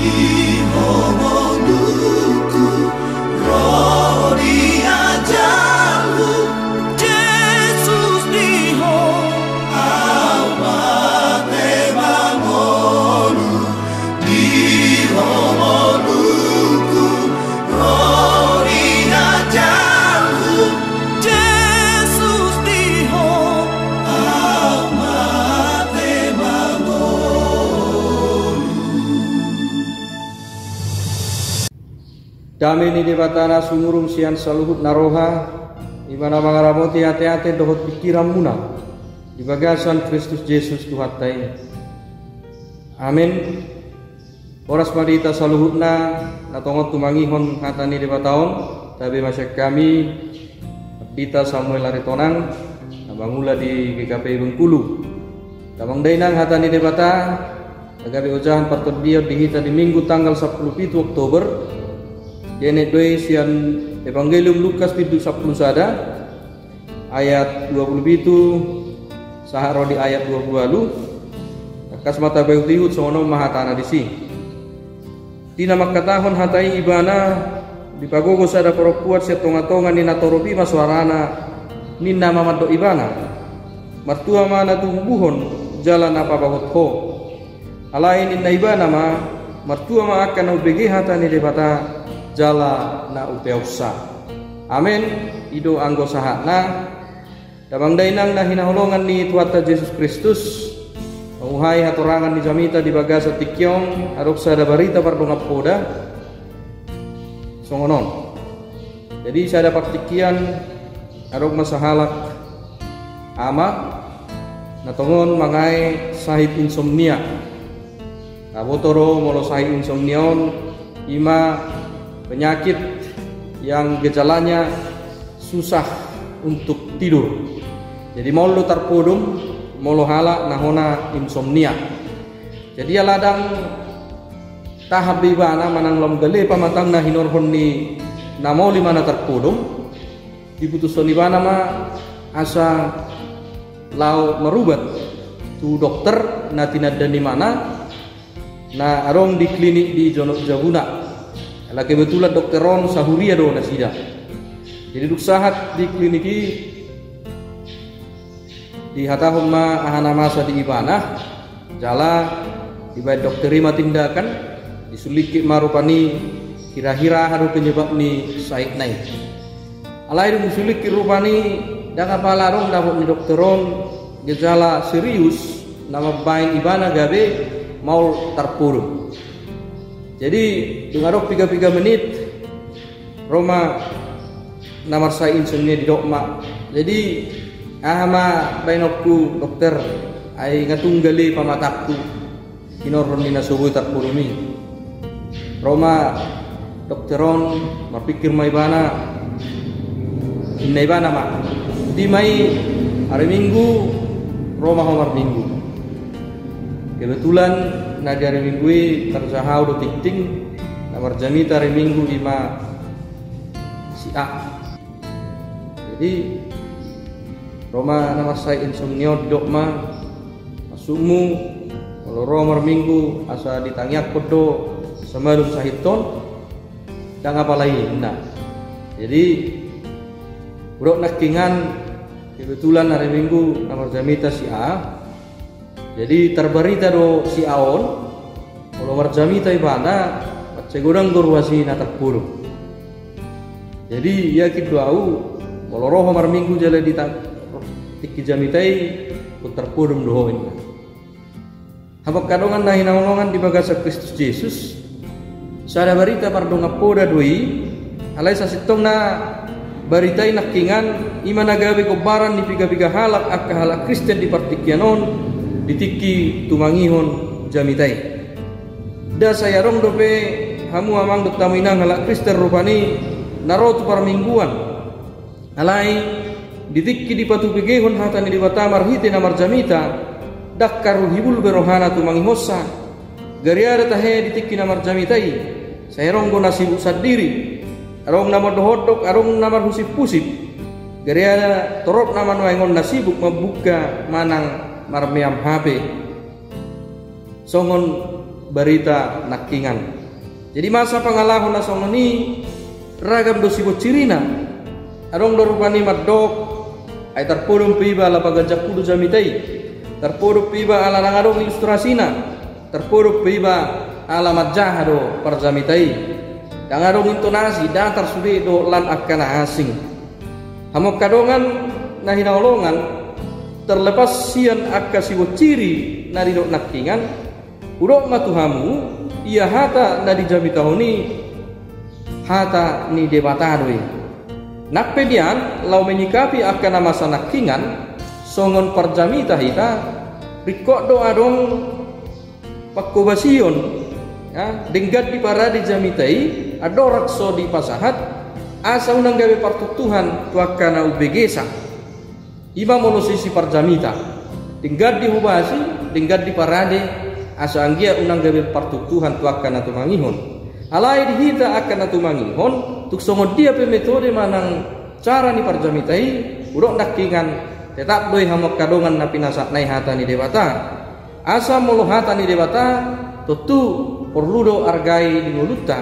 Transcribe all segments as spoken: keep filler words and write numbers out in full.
Di ho ngolungku, ro di ajalhu, Jesus di ho. Au mate mangolu, di ho ngolungku, ro di ajalhu, Jesus di ho. Au mate mangolu. Dame ni Debata na sumurung sian saluhut na roha, i ma na mangaramoti ateate dohot pingkiranmuna di bagasan Kristus Jesus Tuhanta i. Amen. Horas ma di hita saluhutna na tongon tumangihon hata ni Debata on. Tabe ma sian hami, Pandita Samuel Aritonang, na mangula di G K P I Bengkulu. Damang dainang, hata ni Debata na gabe ojahan partondion di hita di Minggu tanggal sampulu pitu Oktober, dienet do i sian Evangelium Lukas bindu sampulu sada, ayat dua pulu pitu sahat ro di ayat dua pulu ualu. Tangkas ma tapaihutihut, songon on ma hatana disi. Di na mangkatahon hata i ibana, dipagogo sada parompuan sian tongatonga ni natorop i ma soarana, ninna ma mandok ibana: Martua ma na tubuhon jala na pabagot ho. Alai ninna ibana ma: Martua ma angka na umbege hata ni Debata jala na upeonsa. Amen. I do anggo sahatna. Damang dainang na hinaholongan ni Tuhanta Jesus Kristus, manguhai hatorangan ni jamita di bagasan tingki on, adong sada barita pardongan poda songon on. Jadi, sada partingkian adong ma sahalak ama na tongon mangae sahit insomnia. Taboto do molo sahit insomnia on, i ma penyakit yang gejalanya susah untuk tidur. Jadi, maol do tarpodom molo halak na hona insomnia. Jadi, ala ndang tahan be ibana manang lam gale pamatangna hinorhon ni na maol i ma na tarpodom, diputushon ibana ma asa laho marubat tu dokter na tinanda ni ibana, na adong di klinik di jonok jabuna. Ala kebetulan dokter on sahuria do nasida. Jadi, dung sahat di klinik i, dihatahon ma aha na masa di ibana, jala dibaen dokter i ma tindakan, disulingkit ma rupani hira-hira aha do penyebab ni sahitna i. Alai dung disulingkit rupani, ndang apala adong dapot ni dokter on gejala serius na mambaen ibana gabe maol tarpodom. Jadi, dung adong piga-piga menit, ro ma na marsahit insomnia, didok ma: Jadi, aha ma baenonku, dokter? Ai nga tung gale pamatangku hinorhon ni na so boi tarpodom i. Ro ma dokter on, marpingkir ma ibana, ninna ibana ma: Di ma i, ari Minggu ro ma ho marminggu. Kebetulan na di ari Minggu i tarjaha au do tingting, na marjamita ari Minggu i ma si A. Jadi, ro ma na marsahit insomnia on, didok ma: Maksudmu, molo ro marminggu asa ditangiangkon do samalum sahit on? Ndang apala i, ninna. Jadi, hudok nangkiningan, kebetulan ari Minggu na marjamita si A. Jadi, tarbarita do si A on, molo marjamita ibana, mansai godang do ruas i na tarpodom. Jadi, yakin do au, molo ro ho marminggu jala di ta-, tingki jamita i, tung tarpodom do ho, ninna. Hamu angka dongan na hinaholongan di bagasan Kristus Jesus, sada barita pardongan poda do i, alai sasintongna barita i nangkiningan, i ma na gabe gombaran ni piga-piga halak angka halak Kristen di partingkian on, di tingki tumangihon jamita i. Nda sai adong dope hamu amang dohot hamu inang halak Kristen rupani na ro tu parmingguan. Alai, di tingki dipatubegehon hata ni Debata marhite na marjamita, ndang haru hibul be rohana tumangihonsa. Gariada tahe di tingki na marjamita i, sai adong do na sibuk sandiri, adong na mandok-ondok, adong na marhusip-husip. Gariada torop na manuaeng on na sibuk mambuka manang marmeam H P. Songon barita nangkiningan. Jadi masa pangalaho na songon i ragam do siboncirina. Adong do rupani mandok, ai tarpodom pe iba ala paganjangku do jamita i, tarpodom pe iba ala ndang adong ilustrasina, tarpodom pe iba ala manjaha do parjamita i. Ndang adong intonasi, datar sude do lan angka na asing. Hamu angka dongan na hinaholongan, terlepas sian angka sibonciri na nidok nangkingan, hudok ma tu hamu, ia hata na dijamitahon i hata ni Debata do i. Nang pe nian laho menyikapi angka na masa nangkingan, songon parjamita hita, ringkot do adong panghobasion, ya, denggan diparade jamita i, andorang so dipasahat, asa unang gabe partuktuhan tu angka na umbegesa. I ma molo sisi parjamita, denggan dihobasi, denggan diparade, asa anggiat unang gabe partuktuhan tu angka na tumangihon. Alai di hita angka na tumangihon, tung songon dia pe metode manang cara ni parjamita i, hudok nangkingan, tetap do i hamu angka dongan na pinasahatna i hata ni Debata. Asa molo hata ni Debata, tontu porlu do argai di ngolunta,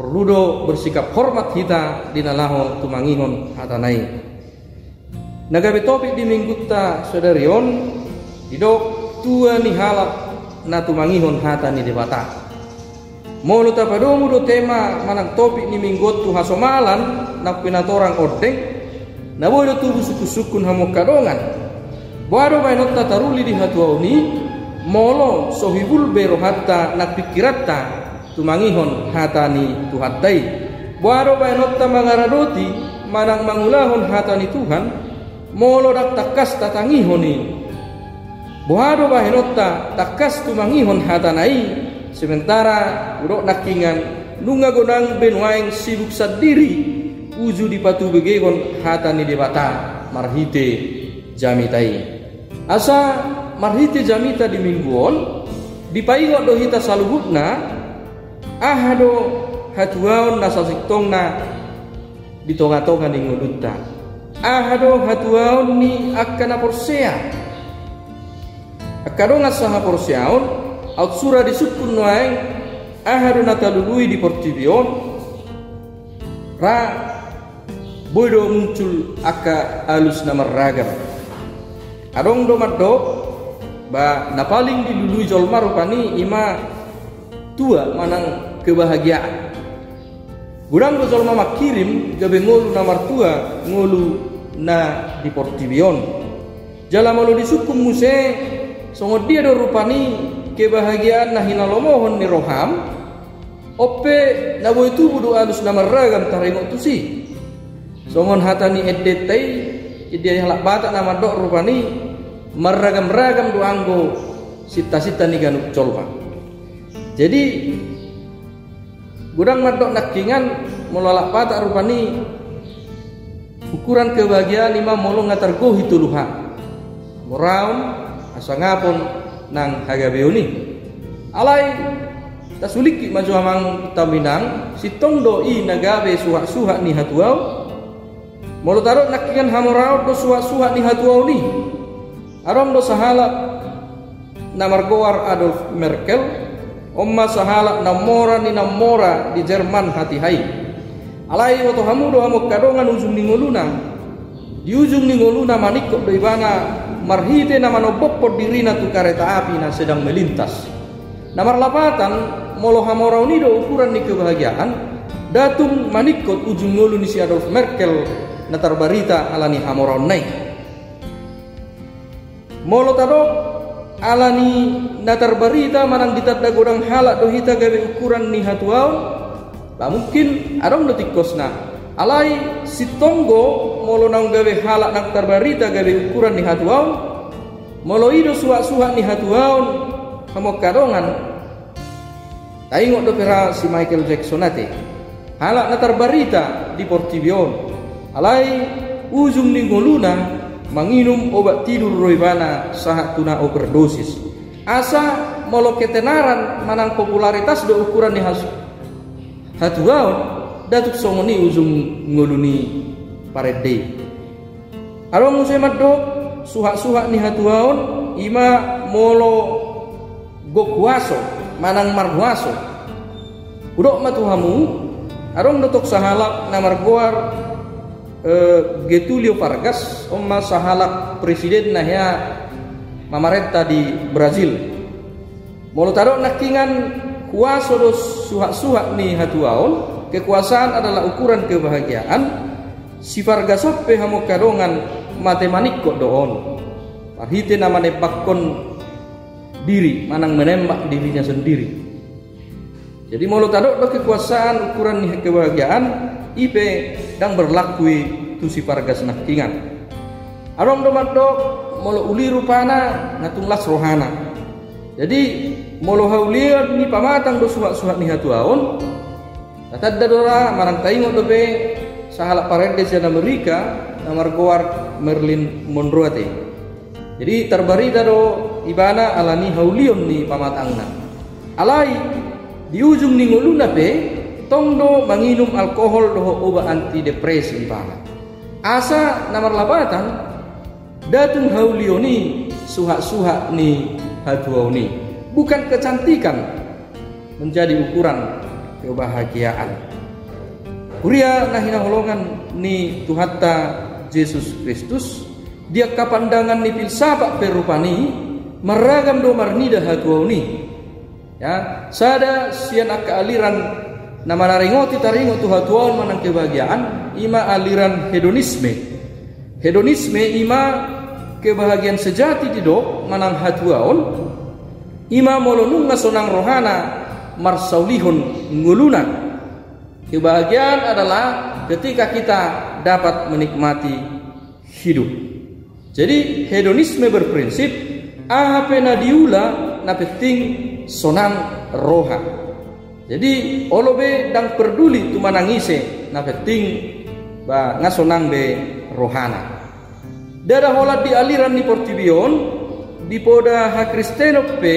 porlu do bersikap hormat hita di na laho tumangihon hatana i. Na gabe topik di minggunta sadari on, didok tua ni halak na tumangihon hata ni Debata. Molo tapadomu do tema manang topik ni minggu on tu hasomalan na pinatorang ondeng, na boi do tubu sungkun-sungkun hamu angka dongan. Boha do bahenonta taruli di hatuaon i, molo so hibul be rohanta nang pingkiranta tumangihon hata ni Tuhanta i? Boha do bahenonta mangaradoti manang mangulahon hata ni Tuhan, molo ndang tangkas tatangihon i? Boha do bahenonta tangkas tumangihon hatana i, sementara hudok nangkingan nunga godang be nuaeng sibuk sandiri uju dipatubegehon hata ni Debata marhite jamita i? Asa marhite jamita di minggu on, dipaingot do hita saluhutna, aha do hatuaon na sasintongna di tonga-tonga ni ngolunta. Aha do hatuaon ni angka na porsea? Angka dongan sahaporseaon, aut sura disungkun nuaeng, aha do na talului di portibi on? Ra boi do muncul angka alus na marragam. Adong do mandok, ba na paling dilului jolma rupani i ma tua manang kebahagiaan. Godang do jolma mangkirim gabe ngolu na martua, ngolu na di portibi on. Jala molo disungkun muse, songon dia do rupani kebahagiaan na hinalomohon ni roham, on pe na boi tubu do alus na marragam taringot tusi. Songon hata ni endenta i, di halak Batak na mandok rupani, marragam-ragam do anggo sinta-sinta ni ganup jolma. Jadi, godang mandok nangkingan, molo halak Batak rupani, ukuran kebahagiaan i ma molo nga targohi tolu hal. Hamoraon, hasangapon, nang hagabeon i. Alai, tasulingkit ma jo amang taminang, sintong do i na gabe suhat-suhat ni hatuaon? Molo tadok nangkingan hamoraon do suhat-suhat ni hatuaon i. Adong do sahalak na margoar Adolf Merkel, on ma sahalak na mora ni na mora di Jerman hatiha i. Alai iboto hamu do hamu angka dongan ujung ni ngoluna. Di ujung ni ngoluna maningkot do ibana marhite na manombophon dirina tu kareta api na sedang melintas. Na marlapatan, molo hamoraon i do ukuran ni kebahagiaan, nda tung maningkot ujung ngolu ni si Adolf Merkel na tarbarita ala ni hamoraonna i. Molo tadok ala ni na tarbarita manang ditanda godang halak do hita gabe ukuran ni hatuaon, ba mungkin adong do tingkosna. Alai sintong do molo naung gabe halak na tarbarita gabe ukuran ni hatuaon. Molo i do suhat-suhat ni hatuaon, hamu angka dongan, taingot dope ra si Michael Jackson ate, halak na tarbarita di portibi on. Alai ujung ni ngoluna manginum obat tidur do ibana sahat tu na overdosis. Asa molo ketenaran manang popularitas do ukuran ni has-, hatuaon, nda tung songon i ujung ngolu ni parende i. Adong muse mandok, suhat-suhat ni hatuaon, i ma molo gok huaso, manang marhuaso. Hudok ma tu hamu, adong do tong sahalak na margoar, eh, Getulio Vargas, on ma sahalak presiden na hea mamarenta di Brazil. Molo tadok nangkiningan huaso do suhat-suhat ni hatuaon, kekuasaan adalah ukuran kebahagiaan, si Vargas on pe hamu angka dongan mate maningkot do on. Marhite na manembakkon diri, manang menembak dirinya sendiri. Jadi molo tadok do kekuasaan ukuran ni kebahagiaan, i pe ndang berlaku i tu si Vargas nangkiningan. Adong do mandok molo uli rupana na tung las rohana. Jadi molo haulion ni pamatang do suhat-suhat ni hatuaon, tatanda do ra manang taingot dope sahalak parende sian Amerika na margoar Marilyn Monroe ate. Jadi tarbarita do ibana ala ni haulion ni pamatangna. Alai di ujung ni ngoluna pe tong do manginum alkohol dohot obat antidepresi ibana. Asa na marlapatan, nda tung haulion i suhat-suhat ni hatuaon i. Bukan kecantikan menjadi ukuran kebahagiaan. Huria na hinaholongan ni Tuhanta Jesus Kristus, di angka pandangan ni filsafat pe rupani marragam do marnida hatuaon i. Ya, sada sian angka aliran na manaringoti taringot tu hatuaon manang kebahagiaan, i ma aliran hedonisme. Hedonisme i ma kebahagiaan sejati didok manang hatuaon, i ma molo nunga sonang rohana marsaulihon ngoluna. Kebahagiaan adalah ketika kita dapat menikmati hidup. Jadi hedonisme berprinsip, aha pe na diula na penting sonang roha. Jadi olo be ndang perduli tu manang ise, na penting ba nga sonang be rohana. Ndada holan di aliran ni portibi on, di poda hakristenon pe,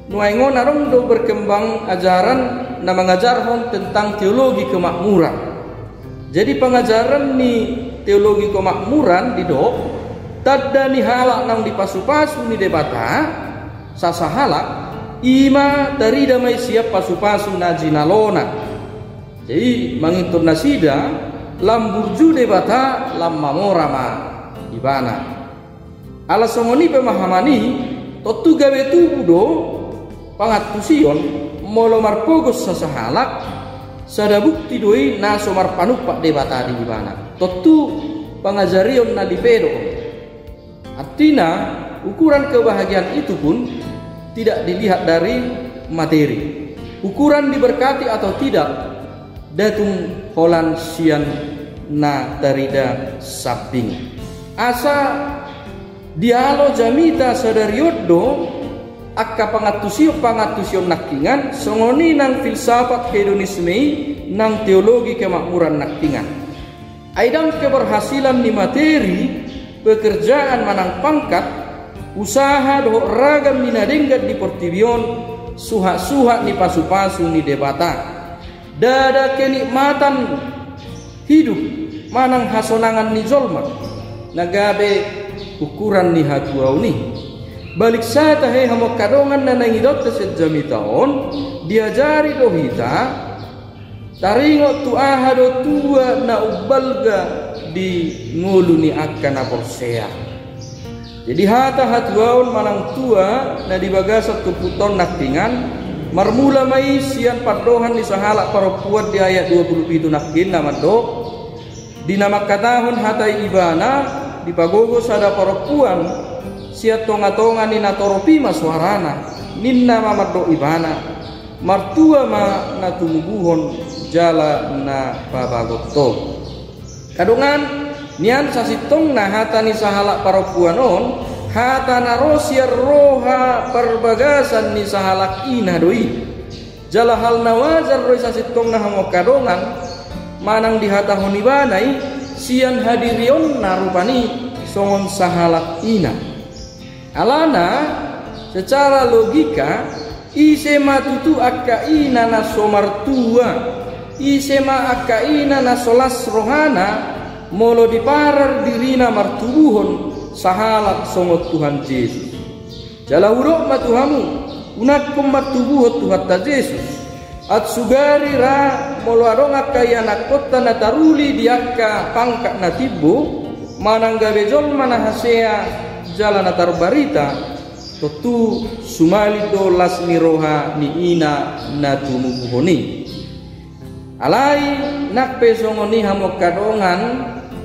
nuaeng on adong do berkembang ajaran na mangajarhon tentang teologi kemakmuran. Jadi pangajaran ni teologi kemakmuran didok, tanda ni halak naung dipasupasu ni Debata, sasahalak, i ma tarida ma i sian pasupasu na jinalona. Jadi mangintor nasida, lam burju Debata, lam mamora ma ibana. Ala songon i pemahaman i, tontu gabe tubu do pangantusion molo marpogos sasahalak, sada bukti do i na so marpanumpak Debata di ibana. Tontu pangajarion na lipe do on. Artina, ukuran kebahagiaan itu pun tidak dilihat dari materi. Ukuran diberkati atau tidak, nda tung holan sian na tarida sambing. Asa dialo jamita sadari on do angka pangantusion-pangantusion nangkiningan, songon i nang filsafat hedonisme i nang teologi kemakmuran nangkiningan. Ai ndang keberhasilan ni materi, pekerjaan manang pangkat, usaha dohot ragam ni na denggan di portibi on, suhat-suhat ni pasupasu ni Debata. Ndada kenikmatan hidup manang hasonangan ni jolma na gabe ukuran ni hatuaon i. Balik sada he hamu angka dongan na naeng idaonta sian jamita on, diajari do hita taringot tu aha do tua na umbalga di ngolu ni angka na porsea. Jadi hata hatuaon manang tua na di bagasan turpukta on nangkiningan, marmula ma i sian pandohan ni sahalak parompuan di ayat dua pulu pitu nangkin na mandok, di na mangkatahon hata i ibana, dipagogo sada parompuan sian tonga-tonga ni natorop i ma soarana, ninna ma mandok ibana, martua ma na tumubuhon jala na pabagot on. Angka dongan, nian sasintongna hata ni sahalak parompuan on, hata na ro sian roha parbagasan ni sahalak ina do i. Jala hal na wajar do i sasintongna hamu angka dongan, manang dihatahon ibana i sian hadirionna rupani songon sahalak ina. Alana, secara logika, ise ma tutu angka ina na so martua, ise ma angka ina na so las rohana, molo diparar dirina martubuhon sahalak songon Tuhan Jesus. Jala hudok ma tu hamu, unangkon martubuhon Tuhanta Jesus. Ansugari ra molo adong angka ianakkonta na taruli di angka pangkat na timbo, manang gabe jolma na hasea jala na tarbarita, tontu sumalin do las ni roha ni ina na tumubuhon i. Alai nang pe songon i hamu angka dongan,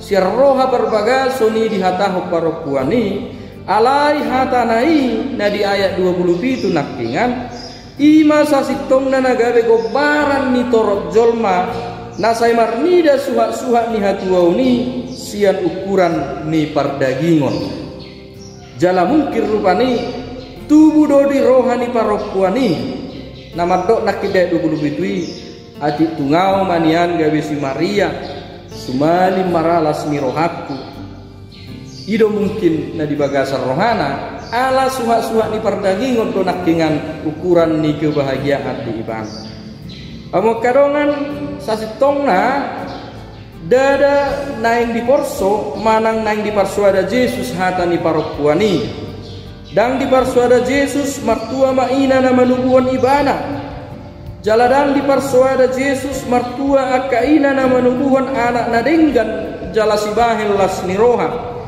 sian roha parbagason i dihatahon parompuan i, alai hatana i na di ayat dua pulu pitu nangkingan, i ma sasintongna na gabe gombaran ni torop jolma, na sai marnida suhatsuhat ni hatuaon i sian ukuran ni pardagingon. Jala mungkin rupani tubu do di roha ni parompuan i, na mandok nangkin di ayat dua pulu pitu i, atik tung ahu ma nian gabe si Maria, sumalin ma ra las ni rohangku. I do mungkin na di bagasan rohana, ala suhatsuhat ni pardagingon do nangkingan ukuran ni kebahagiaan di ibana. Hamu angka dongan, sasintongna ndada naeng diporso manang naeng diparsoada Jesus hata ni parompuan i. Ndang diparsoada Jesus martua ma ina na manubuhon ibana. Jala ndang diparsoada Jesus martua angka ina na manubuhon anak na denggan jala sibahen las ni roha.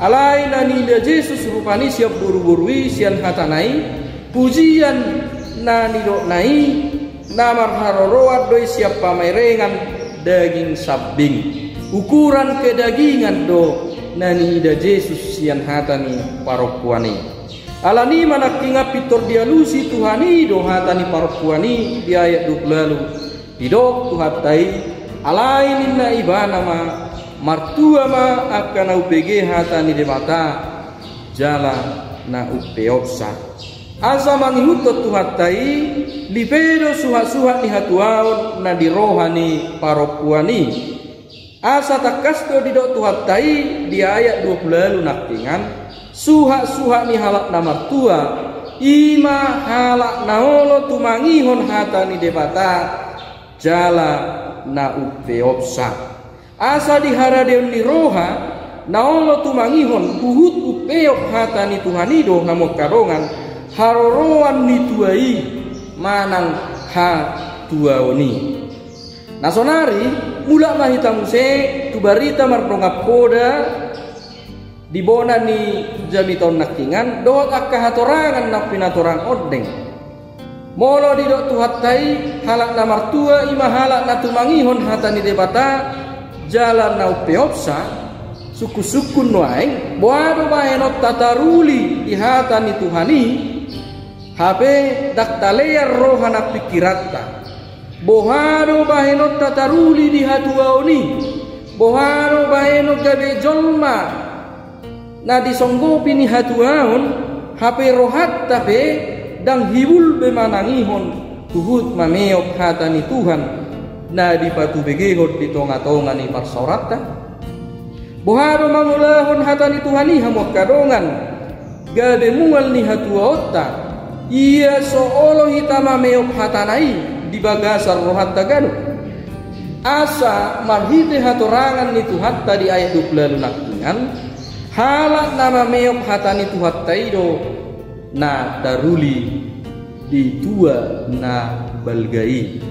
Alai na niida Jesus rupani sian boruboru i sian hatana i, pujian na nidokna i, na marharoroan do i sian pamerengan daging sambing. Ukuran kedagingan do na niida Jesus sian hata ni parompuan i. Alani i ma nangkingan pintor dialusi Tuhan i do hata ni parompuan i di ayat dua pulu ualu. Didok Tuhanta i, alai ninna ibana ma, martua ma angka na umbege hata ni Debata, jala na umpeopsa. Asa mangihuthon Tuhanta i, lipe do suhatsuhat ni hatuaon na di roha ni parompuan i. Asa tangkas do didok Tuhanta i di ayat dua pulu ualu nangkingan, suhatsuhat ni halak na martua, i ma halak na olo tumangihon hata ni Debata, jala na umpeopsa. Asa di haradeon ni roha, na olo tumangihon huhut umpeop hata ni Tuhan i do hamu angka dongan, haroroan ni tua i manang hatuaon i. Na sonari, mulak ma hita muse tu barita mardongan poda di bona ni jamita on nangkingan, dohot angka hatorangan na pinatorang ondeng. Molo didok Tuhanta i, halak na martua i ma halak na tumangihon hata ni Debata, jala na umpeopsa, sungkunsungkun nuaeng, boha do bahenonta taruli di hata ni Tuhan i, hape ndang talean roha nang pingkiranta. Boha do bahenonta taruli di hatuaon i? Boha do bahenon gabe jolma na disonggopi ni hatuaon, hape rohanta pe ndang hibul be manangihon huhut mameop hata ni Tuhan na dipatubegehon di tongatonga ni parsaoranta? Boha do mangulahon hata ni Tuhan i hamu angka dongan, gabe mual ni hatuaonta, ia so olo hita mameop hatana i di bagasan rohanta ganup? Asa marhite hatorangan ni Tuhanta di ayat dua pulu ualu nangkingan, halak na mameop hata ni Tuhanta i do na taruli di tua na balga i.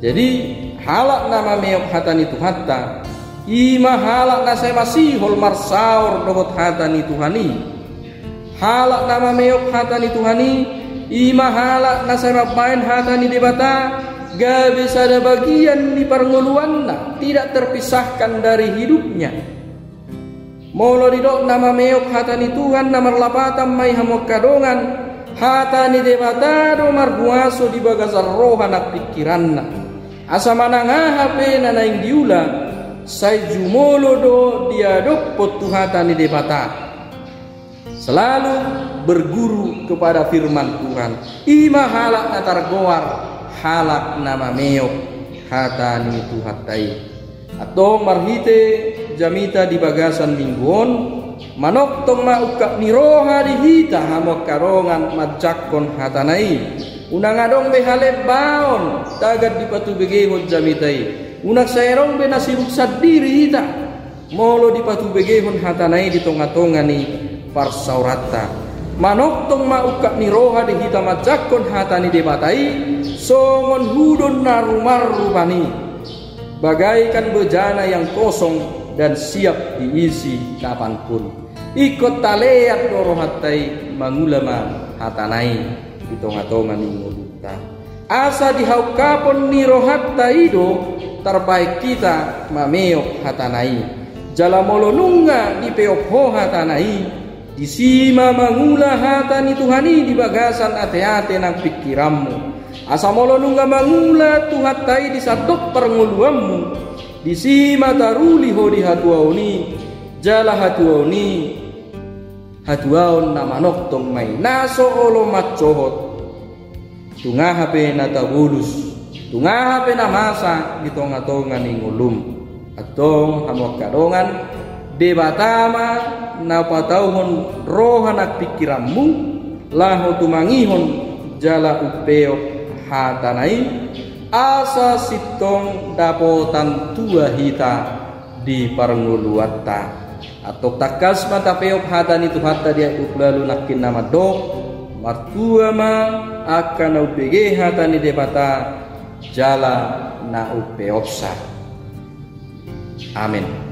Jadi, halak na mameop hata ni Tuhanta, i ma halak na sai masihol marsaor dohot hata ni Tuhan i. Halak na mameop hata ni Tuhan i, i ma halak na sai mambahen hata ni Debata gabe sada bagian ni parngoluanna, tidak terpisahkan dari hidupnya. Molo didok na mameop hata ni Tuhan, na marlapatan ma i hamu angka dongan, hata ni Debata do marhuaso di bagasan roha nang pingkiranna. Asa manang aha pe na naeng diula, sai jumolo do diadophon tu hata ni Debata. Selalu berguru kepada firman Tuhan. I ma halak na targoar halak na mameop hata ni Tuhanta i. Antong marhite jamita di bagasan minggu on, manongtong ma ungkap ni roha di hita hamu angka dongan manjangkon hatana i. Unang adong be halembaon tagan dipatubegehon jamita i. Unang sai adong be na sibuk sandiri hita molo dipatubegehon hatana i di tongatonga ni parsaoranta. Manongtong ma ungkap ni roha di hita manjangkon hata ni Debata i, songon hudon na rumarrupan i, bagaikan bejana yang kosong dan siap diisi kapanpun. Ingkon talean do rohanta i mangula ma hatana i di tongatonga ni ngolunta. Asa di haungkapon ni rohanta i do tarbahen hita mameop hatana i. Jala molo nunga dipeop ho hatana i, disi ma mangula hata ni Tuhan i di bagasan ateate nang pingkiranmu. Asa molo nunga mangula Tuhanta i di sandok parngoluanmu, disi ma taruli ho di hatuaon i, jala hatuaon i hatuaon na manongtong ma i, na so olo mansohot. Tung aha pe na tabolus, tung aha pe na masa di tongatonga ni ngolum. Antong hamu angka dongan, Debata ma na patauhon roha nang pingkiranmu, laho tumangihon jala umpeop hatana i, asa sintong dapotan tua hita di parngoluanta. Antong tangkas ma tapeop hata ni Tuhanta di ayat dua pulu ualu nangkin na mandok: Martua ma angka na umbege hata ni Debata jala na umpeopsa. Amen.